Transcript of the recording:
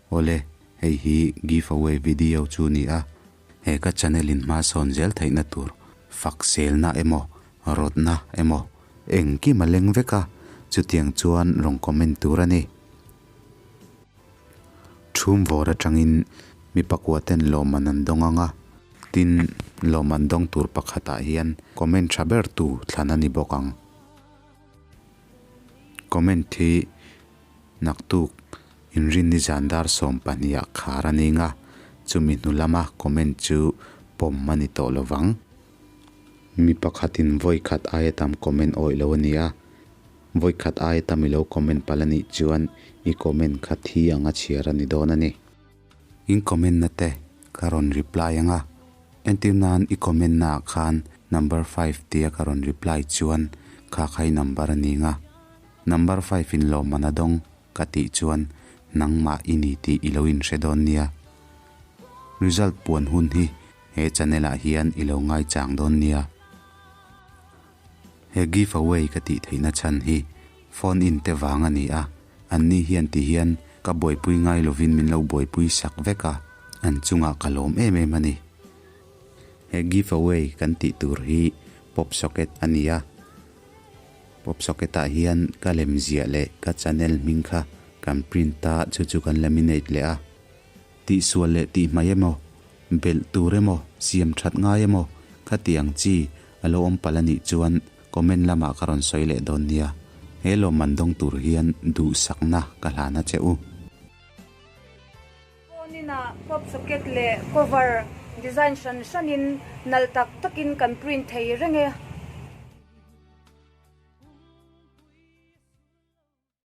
Awle, hei hi give away video chu ni a, he ka channel in hma sawn zel theihna tur fak selna emaw rawtna emaw engkim a leng vek a, chutiang chuan rawn comment tur a ni. Thum vawr atangin mi pakua ten lawmman an dawng ang a, tin lawmman dawng tur pakhatah hian comment tha ber tu thlan a ni bawk ang. Comment hi naktuk inrinni zan dar 12 ah khar a ning a, chumi hnu lama comment chu pawm a ni tawh lo vang. Mi pakhatin vawi khat aia tam comment awih lo a ni a, vawi khat aia tam i lo comment palh a nih chuan i comment kha thi anga chhiar a ni dawn a ni. In comment na te ka rawn reply ang a, entir nan i comment na ah khan number five tia ka rawn reply chuan kha kha i number a ni ang a, number five in lawmman a dawng ka tih chuan nangmah i ni tih i lo inhre dawn nia. Result puan hun hi he channel ah hian i lo ngaichang dawn nia. He give away ka tih theihna chhan hi phone in te vang a ni a, anni hian ti hian ka buaipui ngai lovin min lo buaipui sak vek a, an chungah ka lawm em em a ni. He give away kan tih tur hi pop socket a ni a, pop socket ah hian ka lem ziah leh ka channel hming kha kan print a, chu chu kan laminate leh a. Tihsual leh tihmai emaw, belh tur emaw, siam that ngai emaw khatiang chi a lo awm palh a nih chuan comment lamah ka rawn sawi leh dawn nia. He lawmman dawng tur hian duhsakna ka hlan a che u. Phone inah pop socket leh cover design hran hranin nalh tak takin kan print thei reng e.